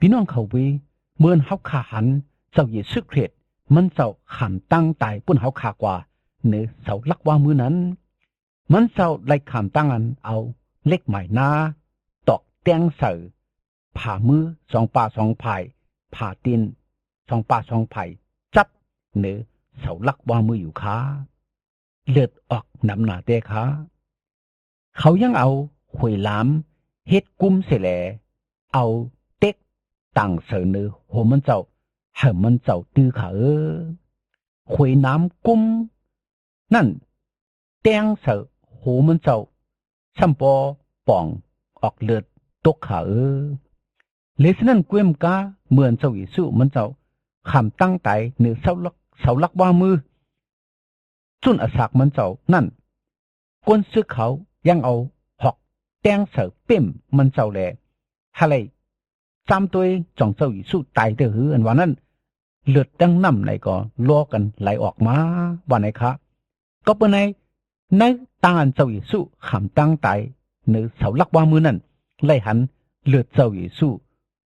ພີ່ນ້ອງເຂົາເວີຍ, ເມື່ອເຮົາຂ້າຫັນເຈົ້າເຢຊູຄຣິດ ມັນເຈົ້າຂ້າມຕາງຕາຍປຸ້ນເຮົາຂ້າກວ່າ ໃນເສົາຫຼັກວາງມືນັ້ນ, ມັນເຈົ້າໄດ້ຂ້າມຕາງອັນເອົາເຫຼັກໄມ້ໜາຕອກແຕ່ງໃສ່ ຜາມືສອງປາສອງພາຍ, ຜາຕີນສອງປາສອງພາຍ ຈັບໃນເສົາຫຼັກວາງມືຢູ່ຄ່າ. ເລືອດອອກນຳໜ້າແຕ່ຄ່າ. ເຂົາຍັງເອົາຂວຍລາມເຮັດກຸ້ມເສຍແລ, ເອົາເຕັກຕາງໃສ່ໃນຫົວມັນເຈົ້າ ໃຫ້ມັນເຈົ້າຕື້ຄ່າເອີ. ຂວຍລາມກຸ້ມນັ້ນ ແຕ່ງໃສ່ຫົວມັນເຈົ້າ ຊ້ຳບໍ່ປ່ອງອອກເລືອດຕົກຄ່າເອີ. ເລສະນັ້ນ ກວມກາເມື່ອເຈົ້າເຢຊູມັນເຈົ້າຂ້າມຕາງຕາຍໃນເສົາຫຼັກ ເສົາຫຼັກວາງມື ຈຸນອາສາກມັນເຈົ້ານັ້ນ, ກົນເຊືອກເຂົາຍັງເອົາຫອກແຕ່ງໃສ່ເປ້ມມັນເຈົ້າແລ, ຫາໄລຈາມໂຕຍຈອງເຈົ້າເຢຊູຕາຍເຕີບຫັ້ນ ອັນວ່ານັ້ນ, ເລືອດດັ່ງນ້ຳໃນກໍລໍກັນໄຫຼອອກມາ ວ່າໃນຄ່າ. ກໍເປັນໃນ ໃນຕາງອັນເຈົ້າເຢຊູຂ້າມຕາງຕາຍໃນເສົາຫຼັກວາງມືນັ້ນ ໄລຫັນເລືອດເຈົ້າເຢຊູ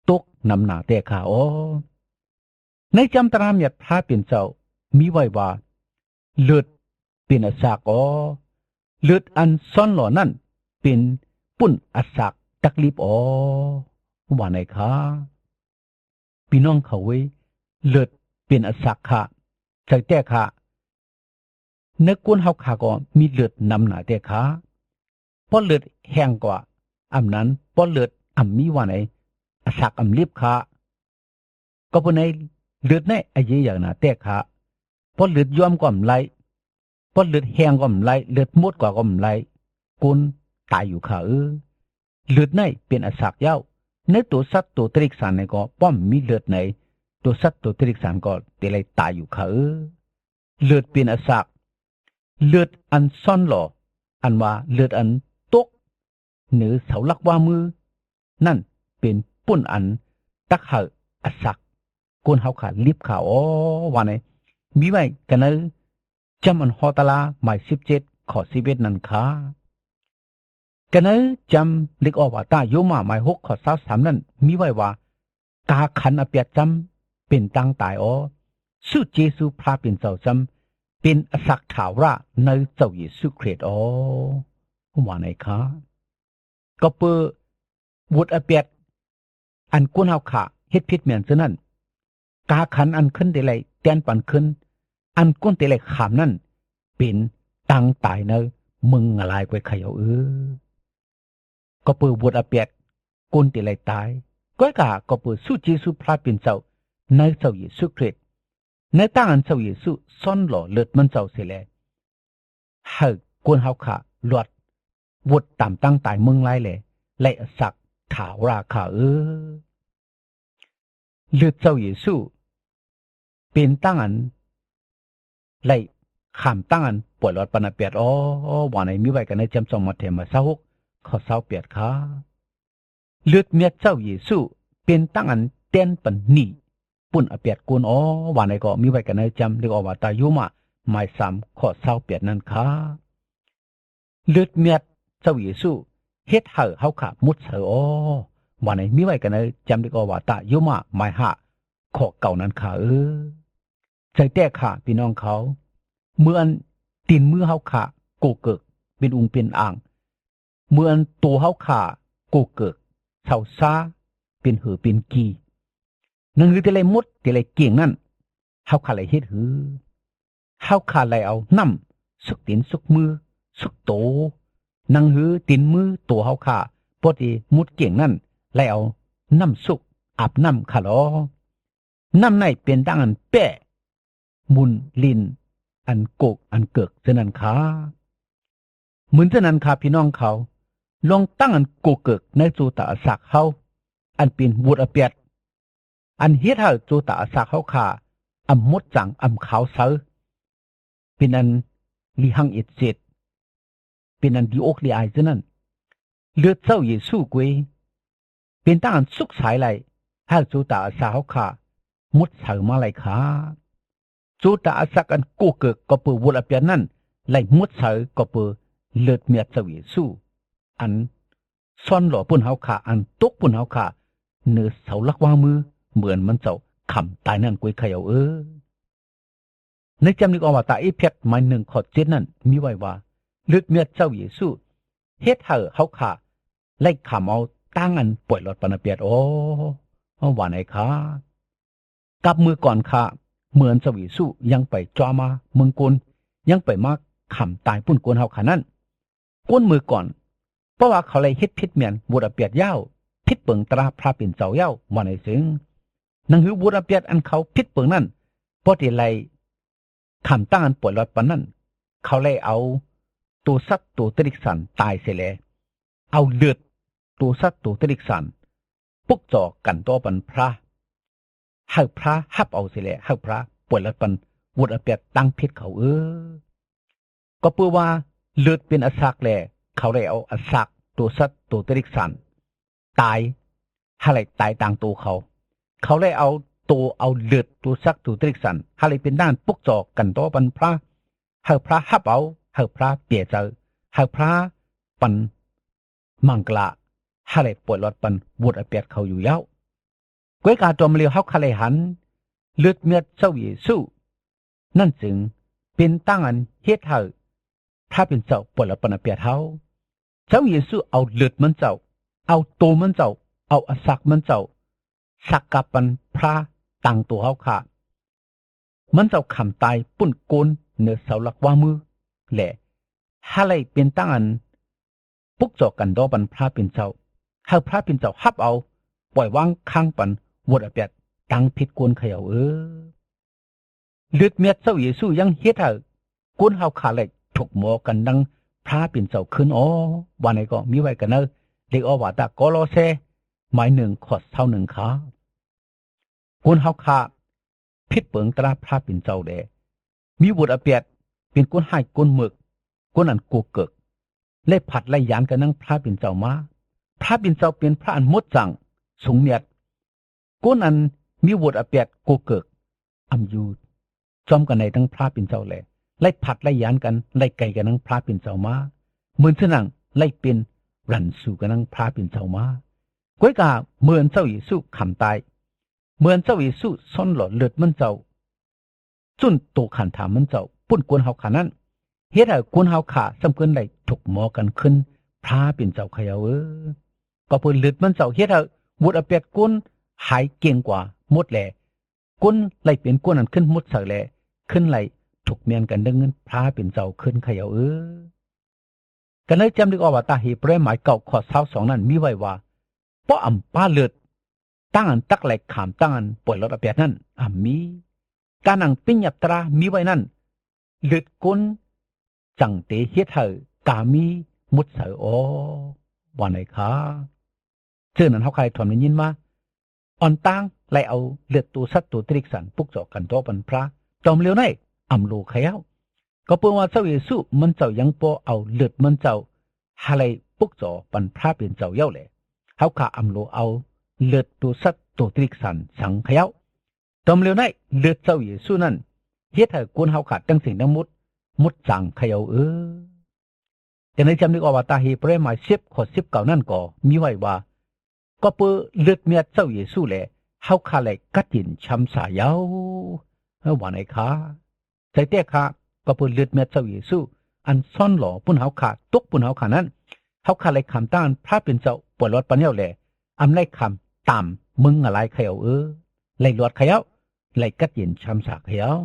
ຕົກນຳໜ້າແຕ່ຄ່າອໍ. ໃນຈຳຕານາມຍັດພະເປັນເຈົ້າມີໄວ້ວ່າ ເລືອດເປັນອາສາກອໍ, ເລືອດອັນຊ້ອນຫຼໍ່ນັ້ນເປັນປຸ້ນອາສາກຕັກລິບອໍ ວ່າໃນຄ່າ. ພີ່ນ້ອງເຂົາເວີຍ, ເລືອດເປັນອາສາກຄ່າ, ໃຈແຕ່ຄ່າ, ໃນກົ້ນເຮົາຂ້າກໍມີເລືອດນຳໜ້າແຕ່ຄ່າ. ພໍເລືອດແຫ້ງກວ່າອຳນັ້ນ, ພໍເລືອດອຳມີວ່າໃນ, ອາສາກອຳລິບຄ່າ. ກໍເພາະໃນເລືອດໃນອາເຢຍຢາກໜ້າແຕ່ຄ່າ. ພໍເລືອດຢ້ອມກໍອຳໄລ, ພໍເລືອດແຫ້ງກໍອຳໄລ, ເລືອດໝົດກວ່າກໍອຳໄລ, ຄົນຕາຍຢູ່ຄ່າເອີ. ເລືອດໃນເປັນອາສາກເຍົາ. ໃນຕົວສັດຕົວຕະລິກສານໃນກໍປ້ອມມີເລືອດໃນ, ຕົວສັດຕົວຕະລິກສານກໍເຕໄລຕາຍຢູ່ຄ່າເອີ. ເລືອດເປັນອາສາກ, ເລືອດອັນຊ້ອນຫຼໍ່, ອັນວ່າເລືອດອັນຕົກເໜືອເສົາຫຼັກວາງມືນັ້ນ ເປັນປຸ້ນອັນຕັກໃຫ້ອາສາກກົ້ນເຮົາຂ້າລິບຄ່າອໍ ວ່າໃນ ມີໄວ້ກັນໃນຈຳອັນຫໍຕະລາໝາຍສິບເຈັດ ຂໍ້ສິບເອັດນັ້ນຄ່າ. ກັນໃນຈຳເລກອອກວາຕະໂຍມາໝາຍຫົກ ຂໍ້ຊາວສາມນັ້ນ ມີໄວ້ວ່າ ກາຂັນອາປຽດຈຳເປັນຕາງຕາຍອໍ, ຊຸເຈຊູພຣະເປັນເຈົ້າຈຳເປັນອາສາກຖາວະລາໃນເຈົ້າເຢຊູຄຣິດອໍ ວ່າໃນຄ່າ. ກໍເປີດອາປຽດອັນກົ້ນເຮົາຂ້າເຮັດຜິດແມ່ນເທື່ອນັ້ນ, ກາຂັນອັນຄົນເຕໄລແຕ່ນປັນຄົນ, ອັນຄົນເຕໄລຂ້າມນັ້ນ ເປັນຕາງຕາຍໃນເມືອງງາລາຍກ້ວຍໄຂ່ເຮົາເອີ. ກໍເປີດອາປຽດ ຄົນເຕໄລຕາຍ, ກ້ວຍກາກໍເປີດຊຸເຈຊູພຣະເປັນເຈົ້າ ໃນເຈົ້າເຢຊູຄຣິດ, ໃນຕາງອັນເຈົ້າເຢຊູຊ້ອນຫຼໍ່ເລືອດມັນເຈົ້າເສຍແລ, ໃຫ້ຄົນເຮົາຂ້າລອດວົດຕາມຕາງຕາຍເມືອງລາຍແລ, ແລະ ອາສາກຖາວະລາຂ້າເອີ. ເລືອດເຈົ້າເຢຊູ ເປັນຕາງອັນໄລຂ້າມຕາງອັນປ່ອຍລອດປັນອາປຽດອໍ ວ່າໃນ ມີໄວ້ກັນໃນຈຳສອງມາເທວ ໝາຍຊາວຫົກ ຂໍ້ຊາວແປດຄ່າ. ເລືອດເມັດເຈົ້າເຢຊູ ເປັນຕາງອັນແຕ່ນປັນໜີ້ປຸ້ນອາປຽດກົ້ນອໍ ວ່າໃນ ກໍມີໄວ້ກັນໃນຈຳເລກອອກວາຕະໂຍມາໝາຍສາມ ຂໍ້ຊາວແປດນັ້ນຄ່າ. ເລືອດເມັດເຈົ້າເຢຊູເຮັດໃຫ້ເຮົາຂ້າໝົດໄຊອໍ ວ່າໃນ ມີໄວ້ກັນໃນຈຳເລກອອກວາຕະໂຍມາໝາຍຫ້າ ຂໍ້ເກົ້ານັ້ນຄ່າເອີ. ໃຈແຕ່ຂ້າ ພີ່ນ້ອງເຂົາ, ເມື່ອອັນຕີນມືເຮົາຂ້າໂກເກີກເປັນອຸງເປັນອ່າງ, ເມື່ອອັນໂຕເຮົາຂ້າໂກເກີກເຊົາຊາເປັນເຫີເປັນກີ, ໜັງຫືອເຕໄລໝົດເຕໄລເກງນັ້ນ ເຮົາຂ້າໄລເຮັດຫື? ເຮົາຂ້າໄລເອົານ້ຳຊຸກຕີນຊຸກມືຊຸກໂຕ, ໜັງຫືອຕີນມືໂຕເຮົາຂ້າບໍ່ໄດ້ໝົດເກງນັ້ນ ໄລເອົານ້ຳຊຸກອາບນ້ຳຄ່າລໍ? ນ້ຳໃນເປັນດັ່ງອັນແປ້ ໝຸນຫຼິ້ນອັນໂກກອັນເກີກເທົ່ານັ້ນຄ່າ. ເໝືອນເຊັ່ນນັ້ນຄ່າ ພີ່ນ້ອງເຂົາ, ລອງຕັ້ງອັນໂກເກີກໃນໂຈຕາອາສັກເຮົາ ອັນເປັນວົດອາປຽດ, ອັນເຮັດໃຫ້ໂຈຕາອາສັກເຮົາຂ້າອຳໝົດຈາງ, ອຳຂາວໃສ, ເປັນອັນລີຮັ່ງເອດເສດ, ເປັນອັນລີອົກລີອາຍເຊັ່ນນັ້ນ. ເລືອດເຈົ້າເຢຊູເກວ ເປັນຕາອັນຊຸກສາຍໄລ ໃຫ້ໂຈຕາອາສັກເຮົາຂ້າໝົດໄຊມາໄລຄ່າ. ໂຈຕາອາສັກອັນໂກເກີກກໍເປີວົດອາປຽດນັ້ນ ໄລໝົດໄຊກໍເປີເລືອດເມັດເຈົ້າເຢຊູ ອັນຊ້ອນຫຼໍ່ປຸ້ນເຮົາຂ້າ, ອັນຕົກປຸ້ນເຮົາຂ້າ, ເໜືອເສົາຫຼັກວາງມື ເໝືອນມັນເຈົ້າຂຳຕາຍນັ້ນກ້ວຍ ໃຄເອົາເອີ. ໃນຈຳລິກອອກວາຕາເອເຟດ ໝາຍໜຶ່ງ ຂໍ້ເຈັດນັ້ນ ມີໄວ້ວ່າ ເລືອດເມັດເຈົ້າເຢຊູ ເຮັດໃຫ້ເຮົາຂ້າໄດ້ຂຳເອົາຕາງອັນປ່ອຍລອດປັນອາປຽດ ອໍ ວ່າໃນຂ້າ ກັບເມື່ອກ່ອນຂ້າ ເມື່ອອັນເຈົ້າເຢຊູຍັງໄປຈ້ອມາເມືອງໂກນ ຍັງໄປມາຂຳຕາຍປຸ້ນໂກນເຮົາຂ້ານັ້ນ ຄົນເມື່ອກ່ອນ ເພາະວ່າເຂົາໄດ້ເຮັດຜິດແມ່ນວຸດອາປຽດຍາວ ຜິດເຜິງຕາພຣະເປັນເຈົ້າຍາວ ວ່າໃນເຊິ່ງ ໜັງສືວຸດອາປຽດອັນເຂົາຜິດເປິງນັ້ນ ບໍ່ໄດ້ໄລ່ ຂ້າມຕາງອັນປ່ອຍລອດປັນນັ້ນ ເຂົາໄດ້ເອົາໂຕສັດໂຕຕິລິກສັນຕາຍເສຍແລ້ວ ເອົາເລືອດໂຕສັດໂຕຕິລິກສັນ ປຸກຈໍກັນຕໍ່ປັນພຣະ ໃຫ້ພຣະຮັບເອົາເສຍແລ້ວ ໃຫ້ພຣະປ່ອຍລອດປັນວຸດອາປຽດຕາງຜິດເຂົາເອີ. ກໍເພາະວ່າເລືອດເປັນອາສັກແລ ເຂົາໄດ້ເອົາອາສັກໂຕສັດໂຕຕິລິກສັນຕາຍ ໃຫ້ໄດ້ຕາຍຕາງໂຕເຂົາ ເຂົາໄດ້ເອົາໂຕເອົາເລືອດໂຕສັດໂຕຕິລິກສັນ ໃຫ້ໄດ້ເປັນດ້ານປຸກຈໍກັນຕໍ່ປັນພຣະ ໃຫ້ພຣະຮັບເອົາ ໃຫ້ພຣະເປຍໃຈ ໃຫ້ພຣະປັນມັງກະລະ ໃຫ້ໄດ້ປ່ອຍລອດປັນວຸດອາປຽດເຂົາຢູ່ຍາວ. ກ້ວຍກາດອມເລວເຮົາຄະໄດ້ຫັນ ເລືອດເມັດເຈົ້າເຢຊູນັ້ນຈຶ່ງເປັນຕາງອັນເຮັດໃຫ້ພຣະເປັນເຈົ້າປ່ອຍລອດປັນອາປຽດເຮົາ. ເຈົ້າເຢຊູເອົາເລືອດມັນເຈົ້າ ເອົາໂຕມັນເຈົ້າ ເອົາອາສັກມັນເຈົ້າ ສັກກັບປັນພຣະຕາງໂຕເຮົາຂ້າ ມັນເຈົ້າຂຳຕາຍປຸ້ນໂກນເໜືອເສົາຫຼັກວາງມື ແລະ ໃຫ້ໄດ້ເປັນຕາງອັນ ປຸກຈໍກັນຕໍ່ບັນພຣະເປັນເຈົ້າ ໃຫ້ພຣະເປັນເຈົ້າຮັບເອົາ ປ່ອຍວາງຄາງປັນວຸດອາປຽດຕາງຜິດໂກນ ໃຄເອົາເອີ. ເລືອດເມັດເຈົ້າເຢຊູຍັງເຮັດໃຫ້ຄົນເຮົາຂ້າໄດ້ຖົກໝໍກັນດັ່ງພຣະເປັນເຈົ້າຂຶ້ນ ອໍ ວ່າໃນກໍມີໄວ້ກັນເນີ ເລກອອກວາຕາ ກໍໂລແຊ ໝາຍໜຶ່ງ ຂໍ້ຊາວໜຶ່ງຂ້າ ຄົນເຮົາຂ້າຜິດເປິງຕາພຣະເປັນເຈົ້າແລ ມີວຸດອາປຽດເປັນຄົນຮ້າຍຄົນເມີກ ຄົນອັນໂກເກີກ ແລະ ຜັດໄລ່ຢານກັນນຳພຣະເປັນເຈົ້າມາ. ພຣະເປັນເຈົ້າເປັນພຣະອັນໝົດສັງ ສູງມຽດ ຄົນອັນມີວຸດອາປຽດໂກເກີກ ອຳຢູ່ຈອມກັນໃນທັງພຣະເປັນເຈົ້າແລ ໄລ່ຜັດໄລ່ຢານກັນ ໄລ່ໄກກັນນຳພຣະເປັນເຈົ້າມາ ເໝືອນເຊັ່ນນັ້ນໄລ່ເປັນຣັນສູກັນນຳພຣະເປັນເຈົ້າມາ. ກ້ວຍກາເມື່ອອັນເຈົ້າເຢຊູຂຳຕາຍ ເມື່ອອັນເຈົ້າເຢຊູຊ້ອນຫຼໍເລືອດມັນເຈົ້າ ຈຸ້ນໂຕຂັນຖາມັນເຈົ້າ ປຸ້ນຄົນເຮົາຂ້ານັ້ນ ເຮັດໃຫ້ຄົນເຮົາຂ້າສ່ຳເກີນໄດ້ຖົກໝໍກັນຂຶ້ນພຣະເປັນເຈົ້າ ໃຄເອົາເອີ. ກໍເພາະເລືອດມັນເຈົ້າເຮັດໃຫ້ວຸດອາປຽດຄົນຫາຍເກັ່ງກວ່າໝົດແລ ຄົນໄດ້ເປັນຄົນອັນຂຶ້ນໝົດໃສແລ ຂຶ້ນໄດ້ຖົກແມ່ນກັນເລື່ອງເງິນພຣະເປັນເຈົ້າຂຶ້ນ ໃຄເອົາເອີ. ກັນໃນຈຳລິກອອກວາຕາເຮເບຣ ໝາຍເກົ້າ ຂໍ້ຊາວສອງນັ້ນມີໄວ້ວ່າ ເພາະອຳປາເລືອດ ຕາງອັນຕັກໄຫຼຂ້າມຕາງອັນປ່ອຍລອດອາປຽດນັ້ນ ອຳມີ ການອັງປິນຍັດຕາມີໄວ້ນັ້ນ ເລືອດຄົນຈັ່ງເຕເຮັດໃຫ້ກາມີໝົດໃສ ອໍ ວ່າໃນຂ້າ. ເຊິ່ງນັ້ນເຮົາໄດ້ຖອມໄດ້ຍິນມາ ອ່ອນຕາງໄລ່ເອົາເລືອດໂຕສັດໂຕຕິລິກສັນ ປຸກຈໍກັນຕໍ່ບັນພຣະ ຕອມເລວໃນອຳໂລໃຄເອົາ. ກໍເພາະວ່າເຈົ້າເຢຊູມັນເຈົ້າຍັງບໍ່ເອົາເລືອດມັນເຈົ້າ ໃຫ້ໄດ້ປຸກຈໍບັນພຣະເປັນເຈົ້າເຍົາແລ ເຮົາຂ້າອຳໂລເອົາເລືອດໂຕສັດໂຕຕິລິກສັນສັງ ໃຄເອົາ. ຕອມເລວໃນເລືອດເຈົ້າເຢຊູນັ້ນ ເຮັດໃຫ້ຄົນເຮົາຂ້າທັງສິ່ງທັງໝົດ ໝົດສັງ ໃຄເອົາເອີ. ແຕ່ໃນຈຳລິກອອກວາຕາເຮເບຣ ໝາຍສິບ ຂໍ້ສິບເກົ້ານັ້ນກໍມີໄວ້ວ່າ ກໍເພາະເລືອດເມັດເຈົ້າເຢຊູແລ ເຮົາຂ້າໄດ້ກັດເຢັນຊຳຊາເຍົາ ວ່າໃນຂ້າ. ໃຈແຕ່ຂ້າ ກໍເພາະເລືອດເມັດເຈົ້າເຢຊູ ອັນຊ້ອນຫຼໍປຸ້ນເຮົາຂ້າ ຕົກປຸ້ນເຮົາຂ້ານັ້ນ ເຮົາຂ້າໄດ້ຂາມຕ້ານພຣະເປັນເຈົ້າປ່ອຍລອດປັນເຍົາແລ ອຳໄດ້ຂາມຕາມເມືອງງະລາຍ ໃຄເອົາເອີ ໄດ້ລອດ ໃຄເອົາ ໄດ້ກັດເຢັນຊຳຊາ ໃຄເອົາ.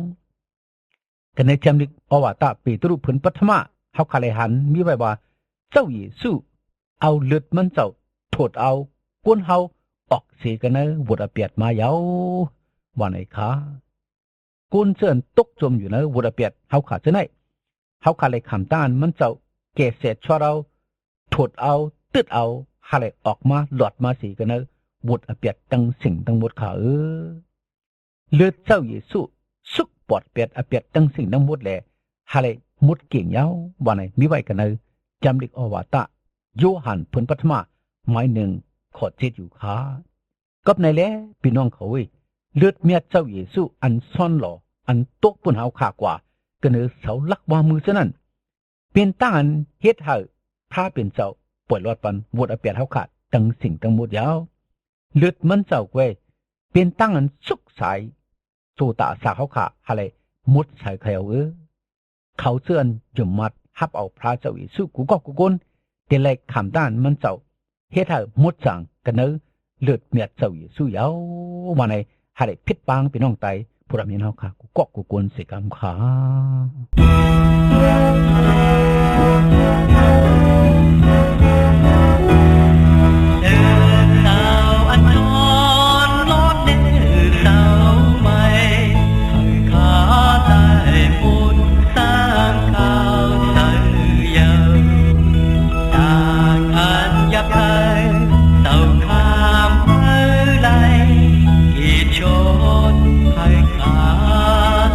ກັນໃນຈຳລິກອອກວາຕາເປໂຕຣ ເພິ່ນປັດຖະມາ ເຮົາຂ້າໄດ້ຫັນມີໄວ້ວ່າ ເຈົ້າເຢຊູເອົາເລືອດມັນເຈົ້າໂທດເອົາ ຄົນເຮົາອອກເສກັນໃນວຸດອາປຽດມາເຍົາ ວ່າໃນຂ້າ. ຄົນເຊິ່ງຕົກຈົມຢູ່ໃນວຸດອາປຽດ ເຮົາຂ້າເທື່ອໃນ ເຮົາຂ້າໄດ້ຂາມຕ້ານມັນເຈົ້າແກ່ແສຊອດເອົາ ໂທດເອົາ ຕຶດເອົາ ໃຫ້ໄດ້ອອກມາ ລອດມາເສກັນໃນວຸດອາປຽດທັງສິ່ງທັງໝົດ ຂ້າເອີ. ເລືອດເຈົ້າເຢຊູສຸກປອດແປດອາປຽດທັງສິ່ງທັງໝົດແລ ຫາໄດ້ໝົດເກ້ງເຍົາ ວ່າໃນມີໄວ້ກັນໃນຈຳລິກອອກວາຕາໂຍຮັນເພິ່ນປັດຖະມາ ໝາຍໜຶ່ງ ຂໍ້ເຈັດຢູ່ຄ່າ. ກັບໃນແລ ພີ່ນ້ອງເຂົາເອີຍ ເລືອດເມັດເຈົ້າເຢຊູອັນຊ້ອນຫຼໍ ອັນຕົກປຸ້ນເຮົາຂ້າກວ່າ ກະເໜີເສົາຫຼັກວາງມືເທື່ອນັ້ນ ເປັນຕາອັນເຮັດໃຫ້ພຣະເປັນເຈົ້າປ່ອຍລອດປັນວຸດອາປຽດເຮົາຂ້າທັງສິ່ງທັງໝົດເຍົາ. ເລືອດມັນເຈົ້າແກວ່ ເປັນຕັ້ງອັນສຸກສາຍ ໂຊຕາສາເຂົາຂ້າ ຫາໄດ້ໝົດໃສ່ເຂົາເອີ. ເຂົາເຊື່ອຍືມມັດຮັບເອົາພຣະເຈົ້າເຢຊູ ກູກອກກູກຄົນ ແຕ່ແລກຂ້າມດ້ານມັນເຈົ້າ ເຮັດໃຫ້ໝົດຈາງກັນເນີ ເລືອດເມັດເຈົ້າເຢຊູເຍົາ ວ່າໃນ ຫາໄດ້ຜິດບາງ ພີ່ນ້ອງໄຕ ຜູ້ດຳເນີນເຮົາຄ່າ ກູກອກກູກຄົນເສກຳຄ່າ. ເອີ ສາວອັນອ່ອນລອດເດີ ສາວໃໝ່ ໃຫ້ຂ້າໄດ້ບຸນສ້າງຂ່າວໃສ່ເຢີຍ ຈາກອັນຢາກໄດ້ ເຕົ້າຄຳເອີໄລ ທີ່ຊົດໃຫ້ຂ້າ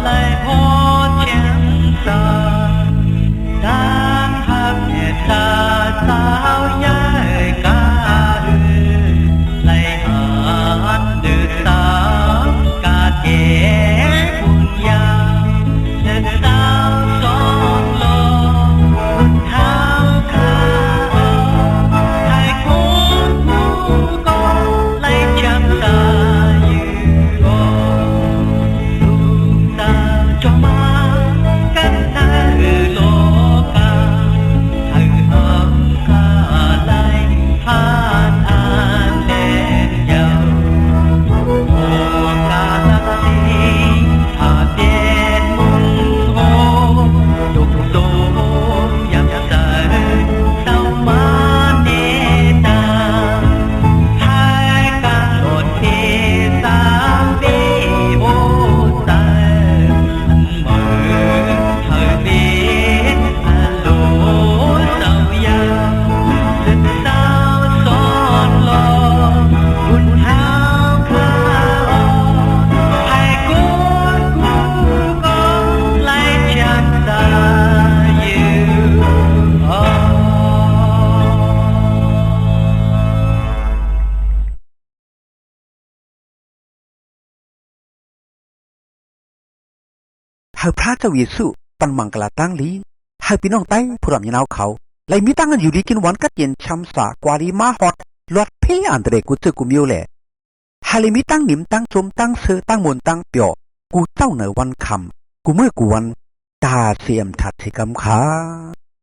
ໄດ້ພໍດແຈ່ມໃສ ຕາມຮັກແມ່ສາວໃຫຍ່ກາເອີ ໄລອັນເດີສາວກາແກ່ບຸນຍາ ແລະສາວສອນຫຼໍ່ ບຸນທາວຂ້າອອກ ໃຫ້ຄົນຜູ້ກອງໄລຈຳຕາຍ ໃຫ້ພຣະເຈົ້າເຢຊູປັນມັງກະລາຕັ້ງລີ ໃຫ້ພີ່ນ້ອງໄຕຜູ້ດຳຍາວເຂົາ ໄດ້ມີຕັ້ງຢູ່ດີກິນຫວານ ກັດເຢັນຊຳສາ ກວ່າລີມາຮອດລອດເພອັນຕະເລ ກູເຈີກູມີວແລ ໃຫ້ໄດ້ມີຕັ້ງໜິມຕັ້ງຊົມ ຕັ້ງເຊີຕັ້ງມົນຕັ້ງປຽວ ກູເຈົ້າໃນວັນຄ່ຳ ກູມື້ກູວັນ ຕາເສມທັດເສກຳຄ່າ.